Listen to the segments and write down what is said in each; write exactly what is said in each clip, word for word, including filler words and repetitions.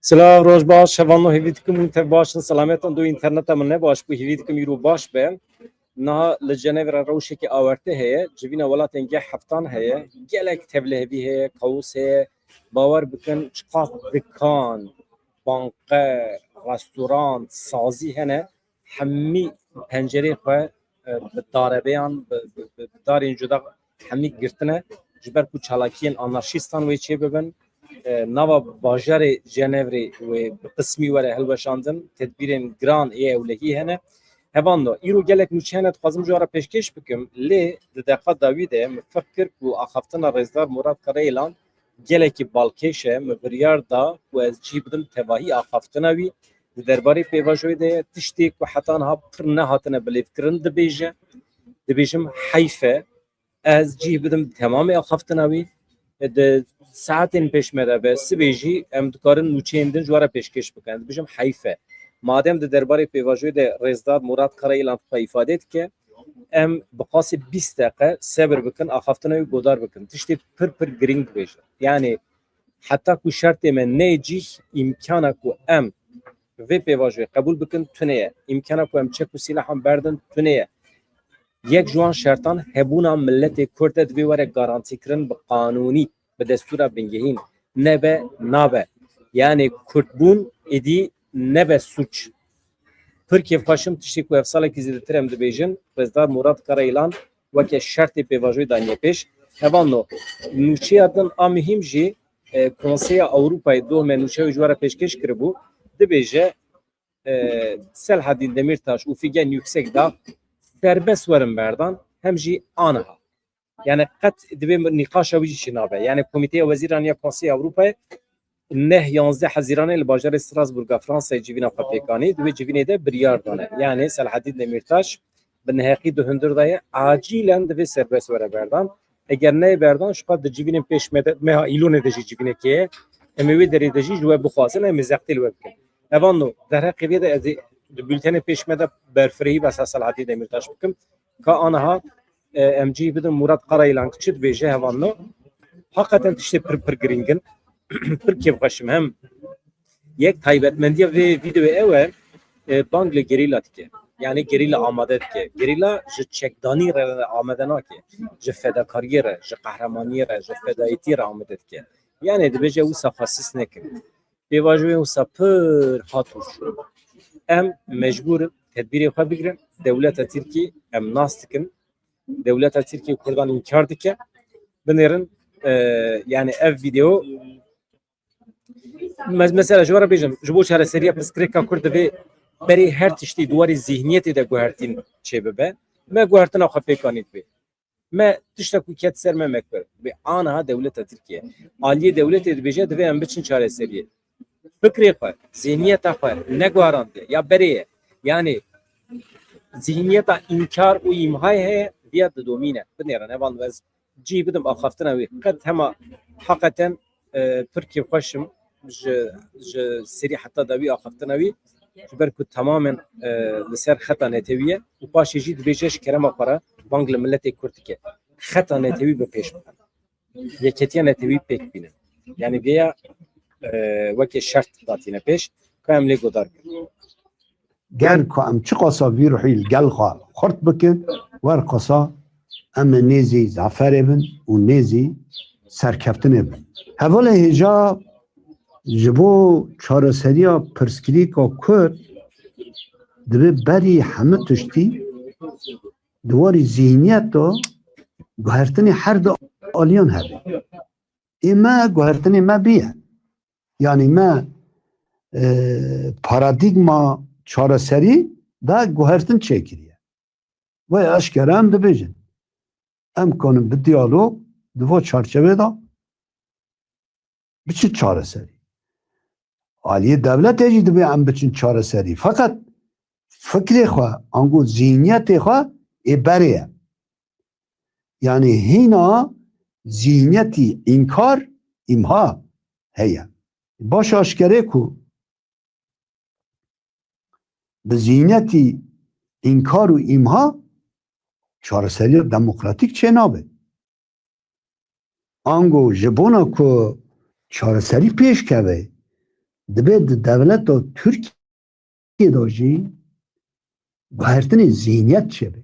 Silav, roj baş, hevalno, hêvî dikim hûn tev baş in, selamet in, do înterneta min ne baş bû, hêvî dikim îro baş be. Niha li Cenevre rewşekî awerte heye, civîna welatên G heftan heye, gelek tevlihevî heye, kaos heye. Bawer bikin, çiqas dikan, banke, restoran, sazî hene, hemî pencerê xwe, e, bi darebeyan, bi, bi, bi, bi darên cuda hemî girtine, ji ber ku çalakiyên anarşîstan wê çêbibin. E, nava bajarê Cenevrê wê bi qismî were hilweşandin, tedbîrên giran ê ewlehî hene. Hevalno, îro gelek nûçe hene, dixwazim ji we re pêşkêş bikim, lê di deqa dawî de min fehm kir ku axaftina Rêzdar Murat Karayilan gelekî balkêş e, min biryar da ku ez cih bidim tevahî axaftina wî. Di derbarê pêvajoyê de ye, tiştê ku heta niha pir nehatine bilêvkirin dibêje. Dibêjim heyf e, ez cih bidim temamê axaftina wî. Di saetên pêş me de be, sibê jî em dikarin nûçeyên din ji we re pêşkêş bikin. Dibêjim heyf e. Madem di derbarê pêvajoyê de Rêzdar Murat Karayilan xwe îfade dike, em bi qasî bîst deqe sebir bikin, axaftina wî godar bikin. Tiştê pir pir girîng dibêje. Yanî heta ku şertê me neyê cih, îmkana ku em vê pêvajoyê qebûl bikin tune ye. Îmkana ku em çek û sîlahan berdin tune ye. Yek ji wan şertan hebûna miletê Kurd e, divê were garantîkirin bi qanûnî, bi destûra bingehîn. Nebe, nabe. Yanî Kurdbûn êdî nebe sûc. Pir kêfxweş im, tiştê ku ev salekî zêdetir em dibêjin, Rêzdar Murat Karayilan weke şertê pêvajoyê daniye pêş. Hevalno, nûçeya din a muhîm jî, e, Konseya Ewropayê doh me nûçeya wî ji we re pêşkêş kiribû, dibêje, e, Selahaddin Demirtaş û Figen Yüksekdağ serbest werin berdan, hem jî aniha. Yani qet divê nîqaşa wî jî çênabe. Yani Komîteya Wezîran ya Konseya Ewropayê neh yanzdeh Hezîranê li bajarê Strasbourga Fransayê civîna xwe pêk anî, di wê civînê de biryar dane. Yani Selahaddin Demirtaş bi neheqî di hundir de ye, acilen divê serbest were berdan. Eger neyê berdan, ji xwe di civînên pêş me de, meha Îlonê de jî civînekê ye. Em ê wê derê de jî ji we bixwazin, em ê zextê li we bikin. Evan no, derheqê vê de ez ê di bültenê pêş me de berfirehî behsa Selahaddin Demirtaş bikim. Ka aniha, e, em cih bidin Murat Karayilan çi dibêje hevalno. Hakikaten tiştê pir pir girîng in. Pir kêfxweş im. Hem yek taybetmendiya vê vîdeoyê ew e, e, bang li gerîla dike. Yani gerîla amade dike. Gerîla ji çekdanî re amade nake. Ji fedakariyê re, ji qehremaniyê re, ji fedayetiyê re amade dike. Yani dibêje wisa xwe sis nekin. Pêvajoyên wisa pir hat û çû. Em mecbûr in tedbîrê xwe bigirin. Dewleta Tirkî em nas dikin. Dewleta Tirkî Kurdan înkar dike. Binêrin, e, yani ev vîdeo, me-, mesela ji we re bêjim, ji bo çareseriya pirsgirêka Kurd divê berê her tiştî di warê zîhniyetê de guhertîn çêbibe. Me guhertina xwe pêk anî divê. Me tişta ku ket ser me mekir. Bi aniha dewleta Tirkiye. Aliyê dewletê dibêje divê em biçin çareseriyê. Fikrê xwe, zihniyeta xwe neguherandiye. Ya berê ye. Yani zihniyeta înkar û îmhayê heye, viya didomîne. Binêrin, hevalno ez cih bidim axaftina wî. Qet hema heqeten, e, pir kêfxweş im ji, ji serî heta dawî axaftina wî. Ji ber ku temamen, e, li ser xeta netewî ye û paşê jî dibêje ji kerema xwe re bang li miletê Kurd dike. Xeta netewî bi pêş bixin. Yeketiya netewî pêk bînin. Yani vêya, e, weke şert datîne pêş, ka em lê godar bin. Ger ku em çiqasa vî ruhî li gel xwe xurt bikin, werqasa em ê nêzî zaferê bin û nêzî serkeftinê bin. Hevalê hêja ji bo çareseriya pirsgirêka Kurd divê berî hemû tiştî di warî zîhniyet de guhertinê her du aliyan hebe. Ê me guhertinê me bîye. Yanî me, e, paradîgma çareserî de guhertin çêkiriye. Vay eşkere em dibêjin. Em kanin bi diyalog di va çarçevê de biçin çareserî. Aliyê dewletê jî dibê em biçin çareserî. Feqet fikrê xwe, ango zîhniyetê xwe ê berê ye. Yanî hîna zîhniyetî înkar, îmha heye. Baş aşkere ku bi zîhniyetî înkar û îmha çareseriya demokratîk çênabe. Ango ji bona ku çareserî pêş keve, dibe di dewleta Tirkiyê de jî guhertinê zîhniyet çêbe.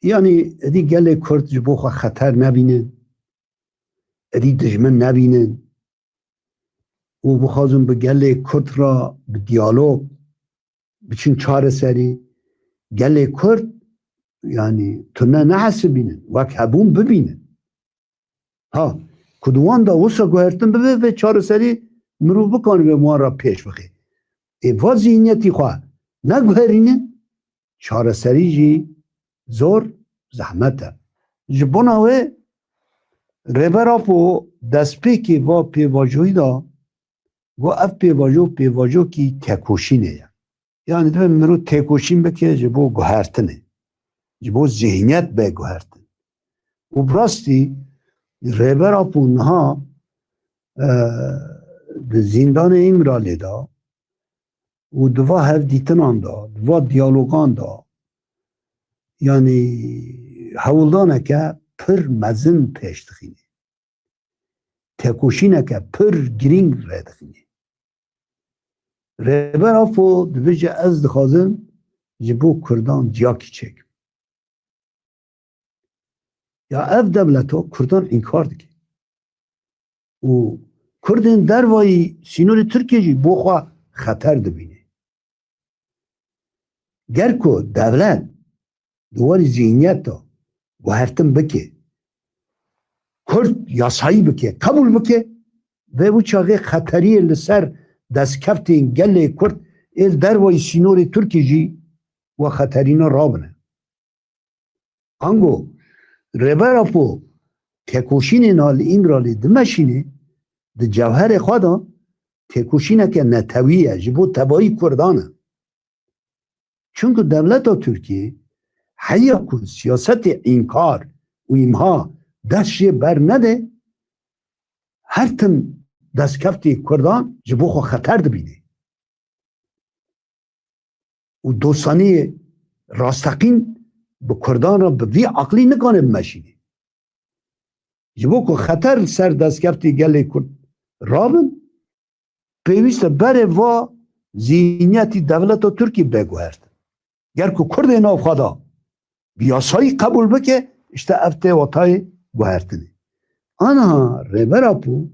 Yanî, êdî gelê Kurd ji bo xwe xeter nebînin, êdî dijmin nebînin û bixwazin bi gelê Kurd re bi diyalog biçin çareserî, gelê Kurd, yanî, tune nehesibînin, wek hebûn bibînin. Ha, ku di wan de wisa guhertin bibe, vê çareserî mirov bikanibe wan re pêş bixe. Ê va zîhniyetî xwe neguherînin, çareserî jî zor zehmet e. Ji bona wê Rêber Apo destpêkê va pêvajoyî de got, ev pêvajo, pêvajokî tekoşînê ye. Yanî divê mirov têkoşîn bike ji bo guhertinê, ji bo zîhniyet be guhertin. Û bi rastî Rêber Apo niha, e, di zîndanê Îmralê de û di va hevdîtinan de, di va diyalogan de, yanî hewldaneke pir mezin pêş dixîne. Tekoşîneke pir girîng rêdixîne. Rêber Apo dibêje, ez dixwazim ji bo Kurdan ciyakî çêkim. Ya ev dewleta Kurdan înkar dike. Û Kurdên dervayî sînorê Tirkiyê jî bo xwe xeter dibîne. Ger ku dewlet di warî zîhniyeta guhertin bike, Kurd yasayî bike, qebûl bike, vê wî çaxê xeteriyê li ser destkeftên gelê Kurd ê li dervayî sînorê Tirkiyê jî we xeterîna rabine. Ango Rêber Apo tekoşînên a li Îmralê dimeşîne, di cewherê xwe de têkoşîneke netewî ye, ji bo tevayî Kurdan e. Çunku dewleta Tirkiyê heya ku siyasetê înkar û îmha dest jê bernede, her tim destkeftê Kurdan ji bo xwe xeter dibîne. Û dostaniyê rasteqîn bi Kurdan re bi vî aqlî nikane bimeşîne. Ji bo ku xeter li ser destkeftê gelê Kurd rabin, pêwîst e berê va zîhniyetî dewleta Tirkî bê guhertin. Ger ku Kurdê nav xwe de bi yasayî qebûl bike, işte ev tê watayê guhertinê. Aniha Rêber Apo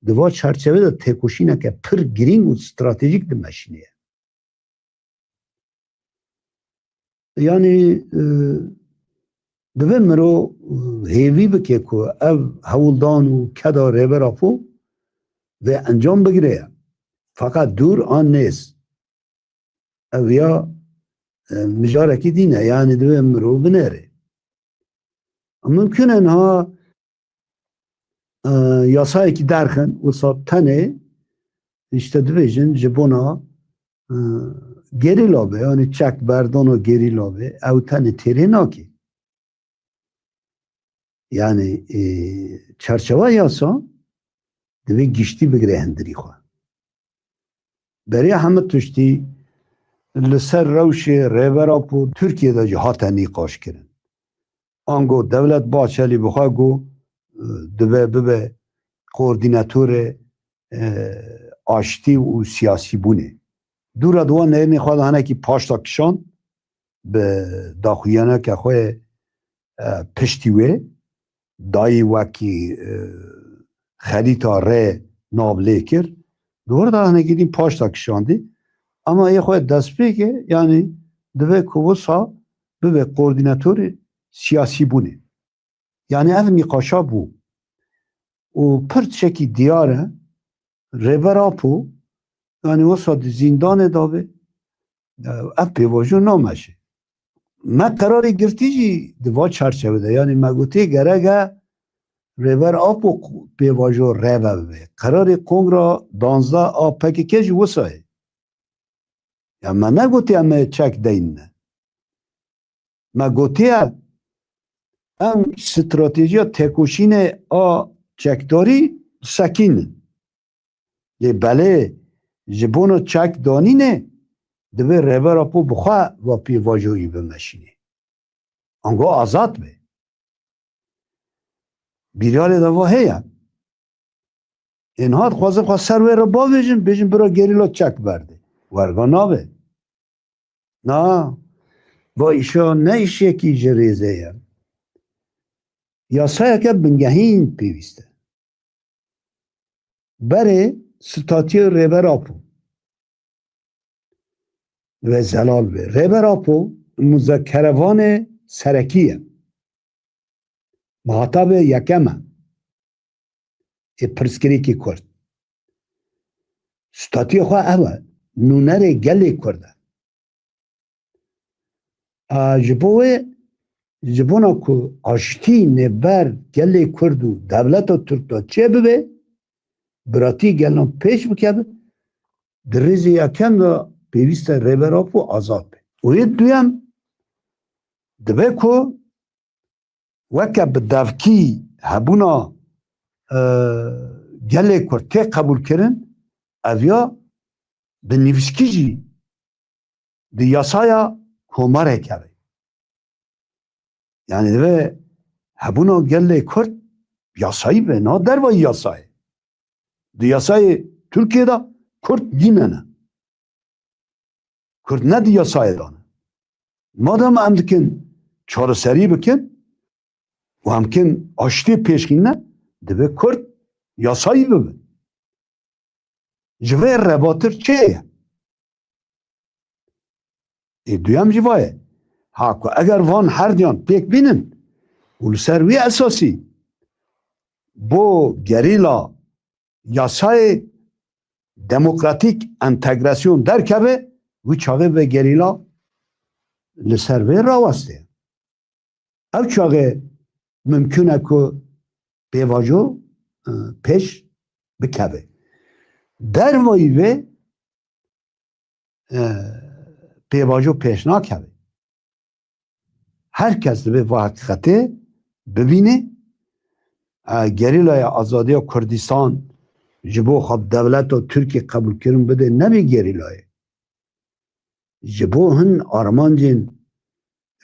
di va çarçevê de têkoşîneke pir girîng û stratejîk dimeşîne. Yanî, e, divê miro, e, hêvî bike ku ev hewldan û keda Rêber Apo vê encam bigire ye. Feqet dûr an nêz. Ev ya, e, mijarekî dîn e. Yanî divê miro binêre. Mimkun e niha, e, yasayekî derxin, wisa tenê, işte dibêjin, ji bona, e, gerîla be, yanî çek berdana gerîla be, ew tenê têrê nake. Yanî, e, çarçewa yasa divê giştî bigire hundirî xwe. Beriya hemû tiştî li ser rewşê Rêber Apo Tirkiye de jî hate nîqaşkirin. Ango Dewlet Bahçelî bi xwe got, e, dibe bibe koordînatorê, e, aştî û siyasîbûnê. Dûra di wan nêrînê xwe de hinekî paşta kişand, bi daxuyaneke xwe, e, piştî wê dayî wekî, e, xerîta rê nav lê kir. Di wir de hinekî din paşta kişandî. Ama yê xwe destpêkê, yanî divê ku wisa bibe koordînatorê siyasîbûnê. Yanî ev nîqaşa bû. Û pir tiştekî diyar e, Rêber Apo, yanî wisa di zîndanê de be, ev pêvajo nameşe. Me qerarê girtî jî di va çarçeve de, yanî me gotiye gerek e Rêber Apo pêvajo reve bibe. Qerarê kongra danzdeh a P K K jî wisa ye. Ya me negotiye em ê çek deynin. Me gotiye em stratejiya têkoşînê a çekdarî disekînin. Lê belê ji bona çek danînê divê Rêber Apo bi xwe va pêvajoyî bimeşînê. Ango azad be. Bîralê de va heye. Ê niha dixwazin xwe ser wê re bavêjin, bêjin bira gerîla çek berdê. Werga nabe. Na, va îşa ne îşekî ji rêzê ye. Yasayeke bingehîn pêwîst e. Berê statûyê Rêber Apo ve zelal be. Rêber Apo muzakerevanê serekî ye. Muhatabê yekem e ê pirsgirêkî Kurd. Statûyê xwe ev e. Nûnerê gelê Kurd e. A, ji bo wê, ji bona ku aştî nêber gelê Kurd û dewleta Tirk de çêbibe, biratî gelan pêş bikeve, di rêzê yekem de pêwîst e Rêber Apo azad be. Û yê duyem, dibe ku weke bi devkî hebûna, e, gelê Kurd tê qebûlkirin, ev ya bi nivîskî jî di yasaya komarê keve. Yani divê hebûna gelê Kurd yasayî be, na dervayî yasayê. Di yasayê Tirkiyê de Kurd nîne ne. Kurd ne di yasayê de ne. Madem em dikin çareserî bikin û em kin aştiyê pêşxîne, divê Kurd yasayî bibin. Ji vê revatir çê ye? Ê duyem jî va ye. Ha ku eger van her diyan pêk bînin û li ser wî esasî bo gerîla yasayê demokratîk entegrasyon derkeve, wî çaxê vê gerîla li ser vê rawestê. Ev çaxê mimkun e ku pêvajo, e, pêş bikeve. Dervayî vê, e, pêvajo pêş nakeve. Her kes divê va heqîqetê bibîne. E, gerîlaya azadiya Kurdistan ji bo xwe bi dewleta Tirkiyê qebûlkirin bide, nebê gerîlayê. Ji bo hin armancên,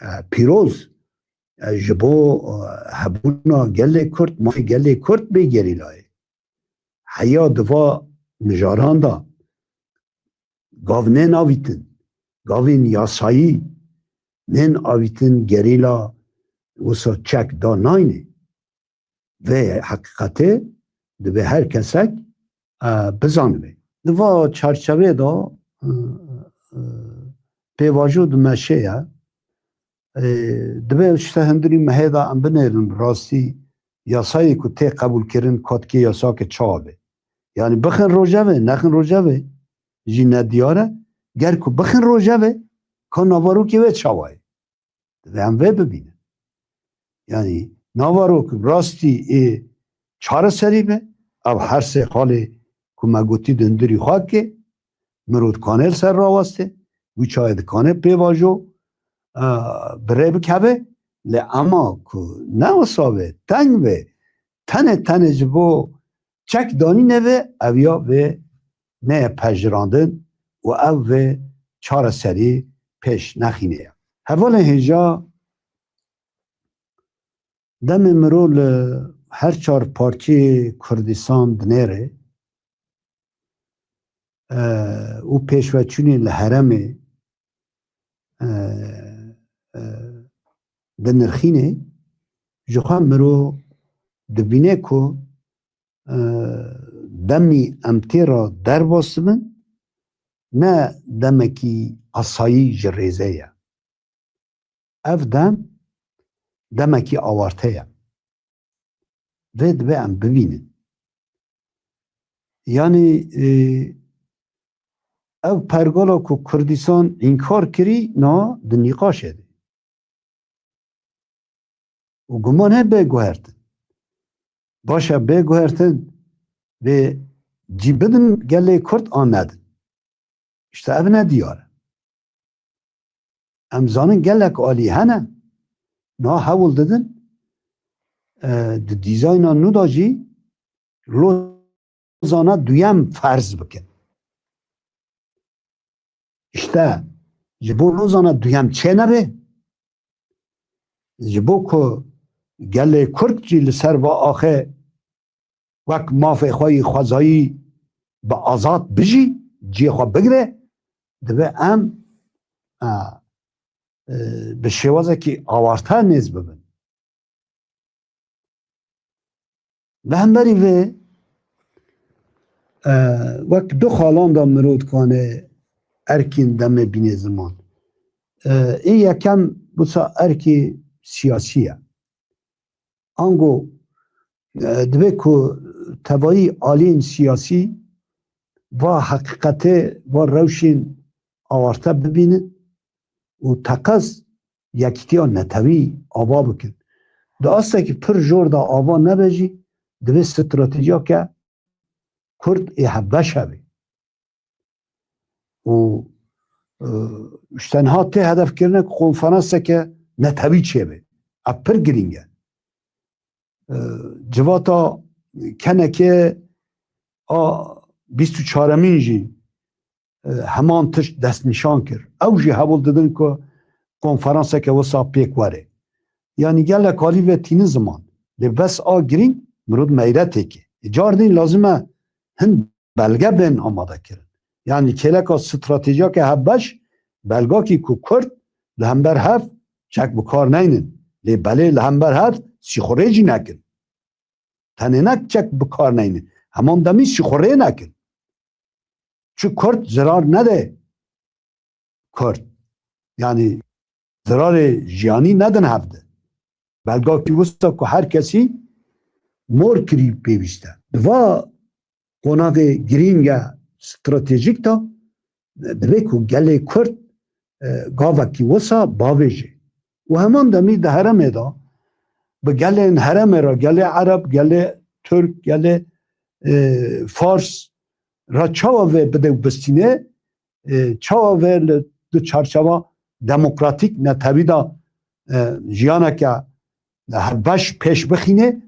e, pîroz, e, ji bo, e, hebûna gelê Kurd, mafê gelê Kurd bê gerîlayê. Heya di va mijaran de gav nên avîtin, gavên yasayî nên avîtin, gerîla wisa çek da nayne. Vê heqîqetê divê her kesek, e, bizanibe. Di va çarçevê de, e, e, pêvajo dimeşe ye. E, divê ji te hundirî mehê de em binêrin rastî yasayê ku tê qebûlkirin katkê yasake çawa be. Yani bixin rojevê, nexin rojevê jî nediyar e. Ger ku bixin rojevê, ka navarokê wê çawa ye? Divê em vê bibînin. Yani navarok rastî ê çareserî be, ev her sê xalê ku me gotî di hundirî xwe ke, mirov dikane li ser rawestê, wî çaxê dikane pêvajo, e, bi rê bikeve, lê ema ku ne wisa be, teng be, tenê tenê ji bo çek danî nebe, ev ya vê neye pejirandin û ev vê çareserî pêş nexîne ya. Hevalên hêja, demê mirov li her çar parçeyê Kurdistan dinêre, e, û pêşveçûnê li herêmê, e, e, dinirxîne, ji xwe mirov dibîne ku, e, demî em tê re derbas dibin, ne demekî asayî ji rêzê ye. Ev dem demekî awarte ye. Vê divê em bibînin. Yanî, e, ev pergala ku Kurdistan înkar kirî, niha di nîqaşê de. Û guman heye bê guhertin. Baş e, bê guhertin, vê cî bidin gelê Kurd an nedin. Îşte ev ne diyar e. Em zanin gelek alî hene, niha hewl didin, e, di dîzayna nû de jî Lozana duyem ferz bikin. Îşte ji bo Lozana duyem çênebe, ji bo ku gelê Kurd jî li ser va axê wek mafê xwe yî xwezayî bi azad bijî, cihê xwe bigire, divê em, e, e, bi şêwazekî awarte nêz bibin. Li hemberî vê, e, wek du xalan de mirov dikane erkên demê bîne ziman. E, ê yekem wisa erkê siyasî ye. Ango, e, divê ku tevayî aliyên siyasî va heqîqetê, va rewşên awarte bibînin û teqez yekîtiya netewî ava bikin. Di astekî pir jor de ava nebe jî, divê stratejiyeke Kurd ê hevbeş hebe. Û, e, ji tenha tê hedefkirine ku konferanseke netewî çêbe. Ev pir girîng e. E, civata kenekê a bîst û çaremîn jî, e, heman tişt destnîşan kir. Ew jî hewl didin ku konferanseke wisa pêk were. Yanî gelek alî ve tînin ziman. Lê bes a girîng mirov meyretê ke. E, car din lazim e hin belge bên amade kirin. Yanî kêleka stratejiyeke hevbeş, belgakî ku Kurd li hember hev çek bi kar neynin. Lê belê li hember hev sîxurê jî nekin. Tenê ne çek bi kar neynin. Heman demî sîxurê nekin. Çi Kurd zirar nede Kurd. Yanî zirarê jiyanî nedin hevdi. Belgakî wisa ku her kesî mor kirî pêwîst e. Di va qonaxê girîng e stratejîk de divê ku gelê Kurd, e, gavekî wisa bavêje. Û heman demî di herêmê de bi gelên herêmê re, gelê Ereb, gelê Tirk, gelê, e, Fars re çawa vê bide û bistîne, e, çawa vê li di çarçewa demokratîk netewî de, e, jiyaneke hevbeş pêş bixîne,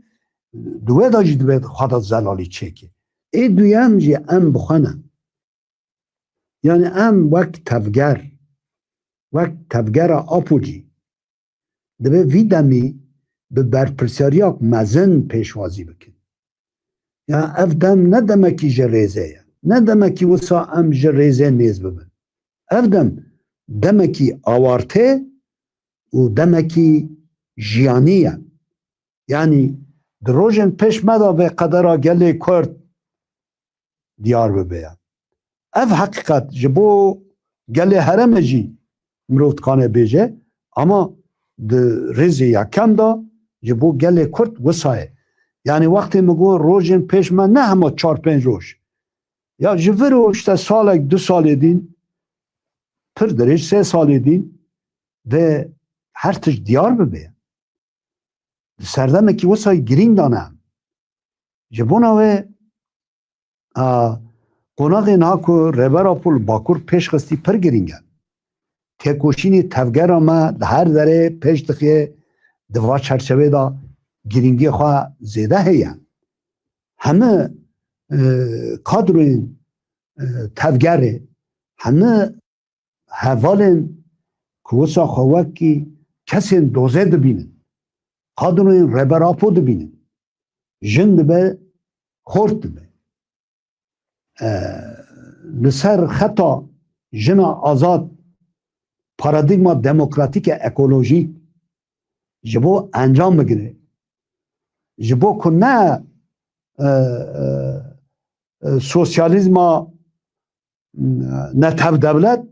di wê de jî divê xwe de zelalî çêke. Ê duyem jî em bi xwe ne. Yanî em wek tevger, wek tevgera Apo jî, divê vî demî bi berpirsiyariyak mezin pêşwazî bikin. Ya ev dem ne demekî ji rêzê ye. Ne demekî wisa em ji rêzê nêz bibin. Ev dem demekî awarte û demekî jiyanî ye. Yanî di rojên pêş me de vê qedera gelê Kurd diyar bibe. Ev heqîqet ji bo gelê herêmê jî mirov dikane bêje, ama di rêzê yekem de ji bo gelê Kurd wisa ye. Yanî wextê min got rojên pêş me ne hema çar pênc roj. Ya ji vir û işte salek, du salê dîn, pir dirêj sê salê dîn vê her tişt diyar bibe. Di serdemekî wisa girîng de ne. Ji bona wê, a, qonaxê niha ku Rêber Apo li Bakur pêş xistî pir girîng e. Têkoşînê tevgera me li her derê pêş dixiye, di va çerçevê de girîngiyê xwe zêde heye. Heme, e, kadroyên, e, tevgerê, heme hevalên ku wisa xwe wekî kesên doze dibînin, kadroyên Rêber Apo dibînin, jin dibe, xort dibe. E, li ser xeta jina azad, paradîgma demokratîk e ekolojîk ji bo encam bigire, ji bo ku ne, e, e, e, sosyalîzma, e, netew dewlet,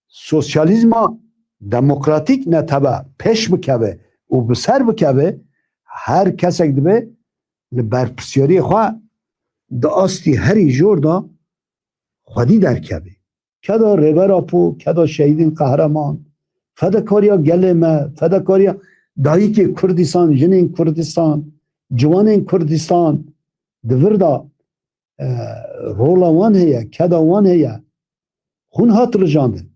sosyalîzma demokratîk netewe pêş bikeve û bi ser bikeve, her kesek dibe li berpirsiyariyê xwe di astî herî jor de xwedî derkeve. Keda Rêber Apo, keda şehîdên qehreman, fedakariya gelê me, fedakariya dayikê Kurdistan, jinên Kurdistan, ciwanên Kurdistan di vir de, e, rola wan heye, keda wan heye. Xûn hat rijandin.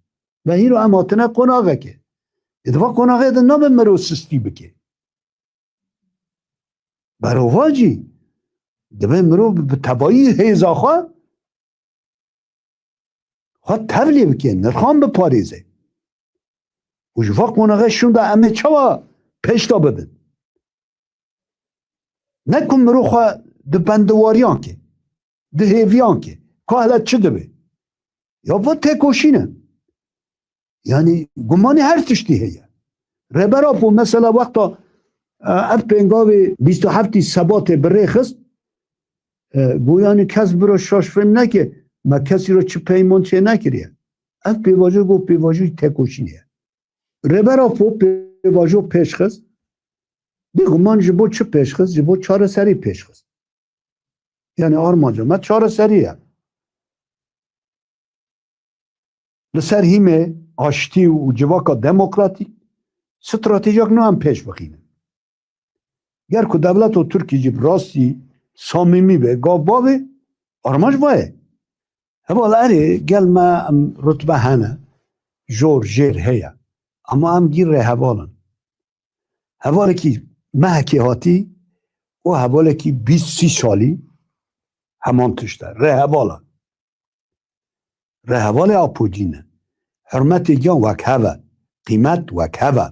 Ve hîro em hatine qonaxekê. Ê di va qonaxê de nabe mirov sistî bike. Berovajî dibe mirov bi tevayî hêza xwe, xwe tevlê bike, nirxan biparêze. Û ji va qonaxê şûnda em ê çawa pêşda bibin? Ne ku mirov xwe di bendewariyan ke, di hêviyan ke. Ka hele çi dibe? Ya va têkoşîn e. Yanî gumanê her tiştî heye. Rêber Apo mesela wexta, e, ev pêngavê bîst û heftî Sebatê bi rê xist, e, got yanî kes bira şaş fêm neke, me kesî re çi peyman çê nekiriye. Ev pêvajo got pêvajoyî têkoşînê ye. Rêber Apo pêvajo pêş xist, bêguman ji bo çi pêş xist? Ji bo çareserî pêş xist. Yanî armanca me çareserî ye. Li ser hîmê aştî û civaka demokratîk stratejiyek nû em pêş bixînin. Ger ku dewleta Tirkî jî bi rastî samîmî be, gav bavê, armanc vayê. Heval erê gel me em rutbe hene, jor jêr heye. Ama em gî rêheval in. Hevalekî mehekê hatî û hevalekî bîst sî salî heman tişt e. Rêheval e. Rêhevalê Apocî ne. Hurmetê giyan wek hev e. Qîmet wek hev e.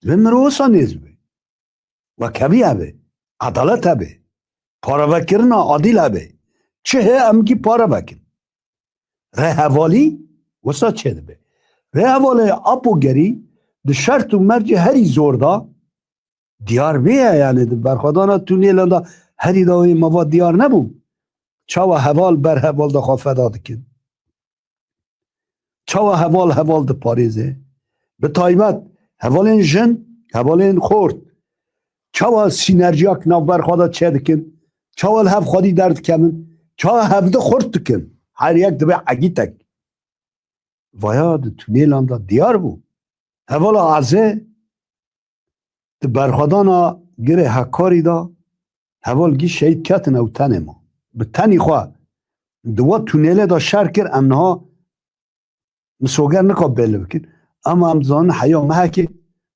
Divê mirov wisa nêz bibe. Wekhevî hebe. Edalet hebe. Parevekirina adîl hebe. Çi heye em gî pareve kin. Rêhevalî wisa çêdibe. Rêhevalê Apo gerî di şert û mercê herî zor de diyar bê ye, yanî di berxwedana tûnêlan de herî dawî me va diyar nebû. Çawa heval ber heval de xwe feda dikin? Çawa heval heval diparêze? Bi taybet hevalên jin, hevalên xort. Çawa sînerjiyak navber xwe de çêdikin? Çawa li hev xwedî derdikevin? Çawa hevdi xurt dikin? Her yek dibe egîtek. Vaya di tûnêlan de diyar bû. Hevala Eze di berxwedana Girê Hekarî de heval gî şehîd ketin ew tenê ma. Bi tenî xwe di we tûnêlê de şer kir, em niha misoger nika bêli bikin. Ama em dizanin heya mehekê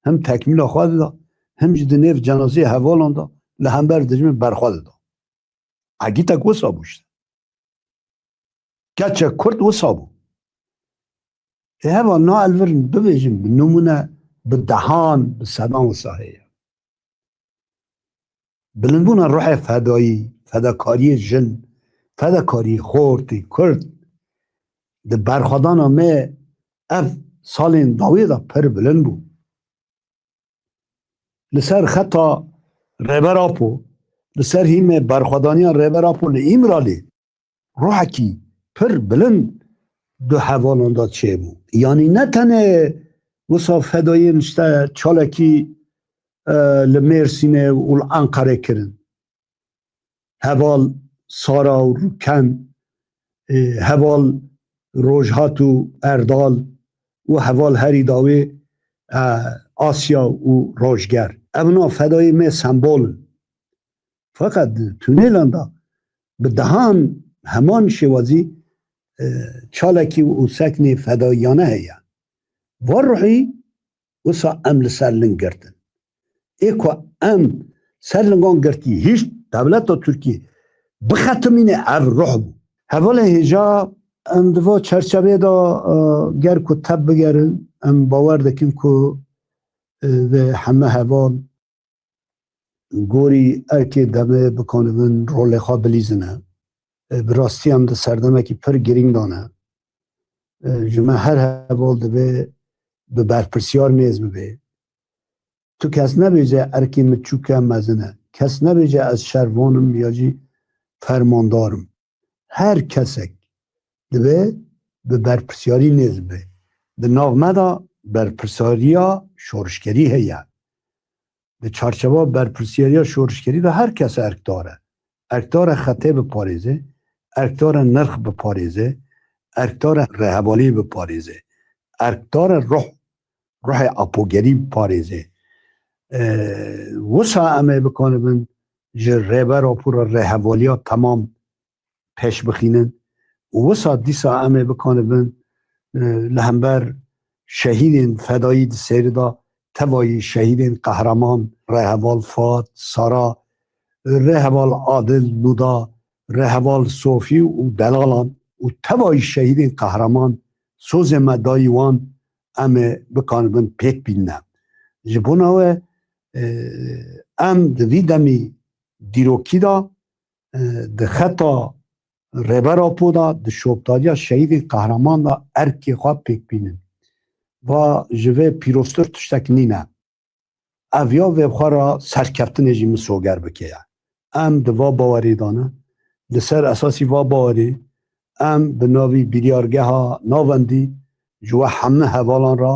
him tekmîla xwe dida, him jî di nêv cenazeyê hevalan de li hember dijmin berxwe dida. Egîtek wisa bû işte. Keçek Kurd wisa bû. Ê heva na elvirin bibêjin, bi nimûne, bi dehan, bi sedan wisa heye. Bilindbûna ruhê fedayî, fedakariyê jin, fedakariyê xortê Kurd di berxwedana me ev salên dawî de pir bilind bû. Li ser xeta Rêber Apo, li ser hîmê berxwedaniya Rêber Apo li Îmralê ruhekî pir bilind di hevalan de çêbû. Yanî ne tenê wisa fedayên işte çalekî, e, li Mêrsînê û li Enqerê kirin. Heval Sara û Rûken, e, heval Rojhat û Erdal û heval herî dawê, e, Asya û Rojger. Evna fedayê me sembol in. Feqet di tûnêlan de bi dehan heman şêwazî, e, çalekî û seknê fedayiyane heye. Va ruhî wisa em li ser ling girtin. Ê ku em ser lingan girtî hişt dewleta Tirkiyê bixetimîne ev ruh bû. Hevalên hêja em di va çerçeveyê de, e, ger ku tev bigerin, em bawer dikin ku, e, vê heme heval gorî erkê demê bikanibin rolê xwe bilîzine. E, bi rastî em di serdemekî pir girîng de ne. E, ji me her heval divê bi berpirsiyar nêz bibe. Tu kes nebêje erkê min çûk e, mezin e. Kes nebêje ez şervan im ya jî fermandar im. Her kesek divê bi berpirsiyarî nêz bibe. Di nav me de berpirsiyariya şorişgerî heye. Di çarçeva berpirsiyariya şorişgerî de her kes erkdar e. Erkdar e xetê biparêze, erkdar e nirx biparêze, erkdar e rêhevalî biparêze, erkdar e ruh, ruhê apogerî biparêze. E, wisa em ê bikanibin ji Rêber Apo re rêhevaliya temam pêş bixînin û wisa dîsa em ê bikanibin, e, li hember şehîdên fedayî di sêrî de tevayî şehîdên qehreman, rêheval Fat, Sara, rêheval Adil, Nuda, rêheval Sofî û delalan û tevayî şehîdên qehreman sozê me dayî wan em ê bikanibin pêk bînine. Ji bona we, e, em di vî demî dîrokî de e, di xeta Rêber Apo de, di şopdariya şehîdên qehreman de erkê xwe pêk bînin. Va ji vê pîroztir tiştek nîne. Ev ya vê xwe re serkeftinê jî misoger bike ye. Em di va bawerê de ne. Li ser esasî va bawerê em bi navî biryargeha navendî ji we hemû hevalan re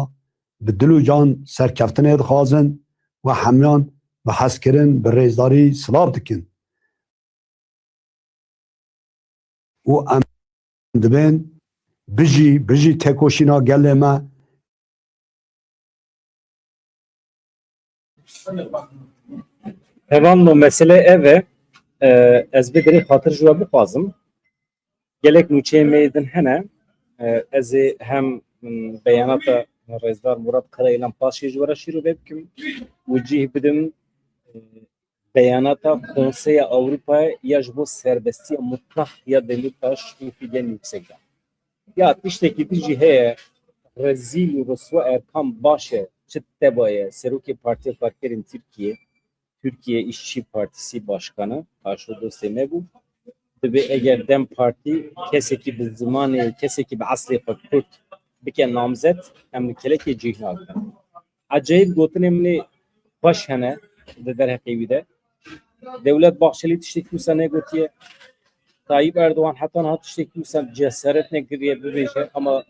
bi dil û can serkeftinê dixwazin, we hemiyan bi hezkirin, bi rêzdarî silav dikin. Û em dibên bijî, bijî têkoşîna gelê me. Hevalno, mesele ev e. E, ez bê derê xatir ji we bixwazim. Gelek nûçeyên me yê din hene. E, ez ê hem, m, beyanata Rêzdar Murat Karayilan paşê ji we re şîrove bikim û cih bidim, e, beyanata Konseya Ewropayê ya ji bo serbestiya mutlaq ya Demirtaş û Figen Yüksekdag. Ya tiştekî din jî heye, rezîl û riswa Erkan Baş e, çi teba ye, serokê Partiya Karkerên Tirkiye, Türkiye İşçi Partisi Başkanı, Aşo dostê me bû. Dibê eger DEM Partî kesekî bi zimanê, kesekî bi eslê xwe Kurd bike namzet, em li kelekê cih nagirin. Ecayîb gotinê min ê xweş hene di derheqê wî de. Dewlet Bahçeli tiştekî wisa negotiye. Tayyip Erdoğan heta niha tiştekî wisa cesaret nekiriye bibêje, ama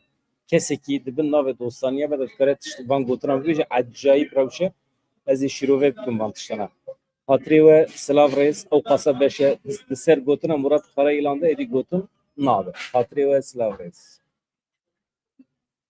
kesekî di bin navê dostaniya me de dikare tişt-, van gotinan bibêje, ecayîb rewş e. Ez ê şîrove bikim van tiştana. Xatirê we silav rêz, ew qasa beş e, di ser gotina Murat Karayilan de êdî gotin nabe. Xatirê we silav rêz.